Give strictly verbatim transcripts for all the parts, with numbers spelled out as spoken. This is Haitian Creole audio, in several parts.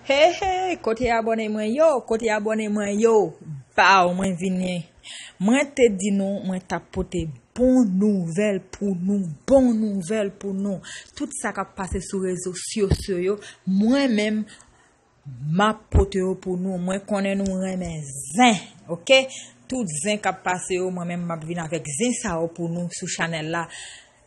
Hey, hey, kote abòne mwen yo? Kote abòne mwen yo? Baw, mwen vini. Mwen te di nou, mwen t ap pote bon nouvèl pou nou, bon nouvèl pou nou. Tout sa k ap pase sou rezo sosyo yo, mwen menm, m ap pote yo pou nou. Mwen konnen nou renmen zen, oke? Tout zen k ap pase yo, mwen menm, m ap vin avèk zen sa yo pou nou sou chanèl la.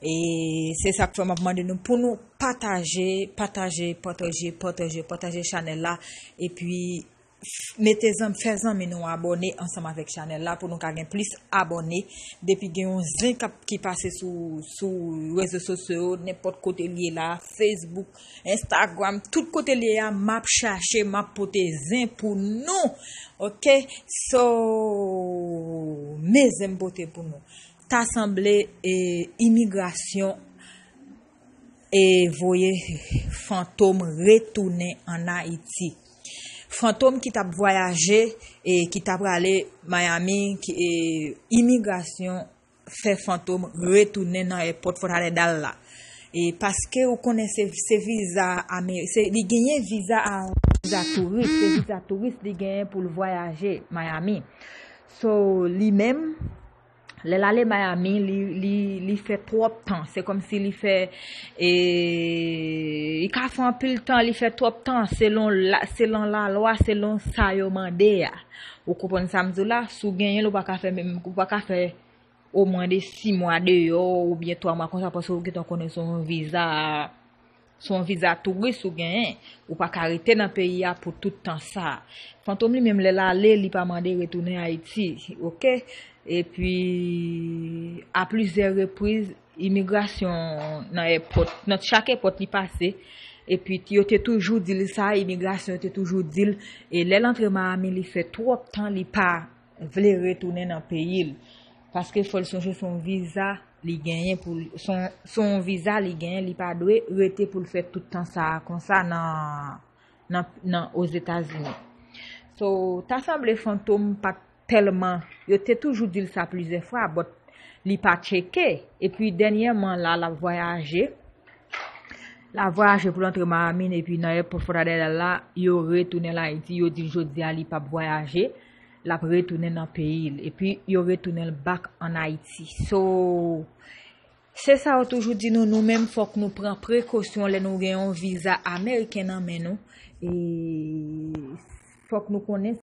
E se sa k fè m ap mande nou pou nou pataje, pataje, pataje, pataje, pataje chanèl la. Epi, f- mete zanmi, fè zanmi nou abòne ansanm avèk chanèl la pou nou ka gen plis abòne. Depi gen yon zen k ap, ki pase sou, sou rezo sosyo yo, nenpòt kote l ye la, Facebook, Instagram, tout kote l ye a, m ap chache, m ap pote zen pou nou. Oke? So, men zen m pote pou nou. Ta sanble e, imigrasyon e voye fantom retounen ann Ayiti. Fantom ki t ap vwayaje e ki t ap prale Miami, ki, e, imigrasyon fè fantom retounen nan èpòt Fort Lauderdale la. E paske ou konnen se, se viza Ame- se, li genyen viza a, viza touris, se viza touris li genyen pou l vwayaje Miami. So, li menm, lè l ale Miami, li, li, li fè twòp tan. Se kòmsi li fè, e, li ka fè anpil tan, li fè twòp tan selon la, selon lalwa, selon sa yo mande a. Ou konprann sa m di w la? Si w genyen l, ou pa ka fè menm, ou pa ka fè omwen de sis mwa deyò oubyen twa mwa konsa, paske ou gentan konnen se yon viza, se yon viza touris ou genyen. Ou pa ka rete nan peyi a pou tout tan sa. Fantom li menm, lè l ale, li pa mande retounen Ayiti, oke? Epi, a plizyè repriz, imigrasyon nan èpòt, nan chak èpòt li pase, epi yo te toujou di l sa, imigrasyon te toujou di l, e lè l antre Miami, li fè twòp tan, li pa vle retounen nan peyi l. Paske fò l sonje se yon viza li genyen pou, se yon, se yon viza li genyen, li pa dwe rete pou l fè tout tan sa a konsa nan, nan, nan Ozetazini. So, ta sanble fantom pa t tèlman, yo te toujou di l sa plizyè fwa, but li pa tcheke. Epi dènyèman la, l ap vwayaje. L ap vwayaje pou l antre Miami, epi nan èpòt Fort Lauderdale la, yo retounen l Ayiti, yo di l jodi a li p ap vwayaje, l ap retounen nan peyi l. Epi yo retounen l back ann Ayiti. So, se sa yo toujou di nou, nou menm fòk nou pran prekosyon lè nou gen yon viza ameriken nan men nou. E fòk nou konnen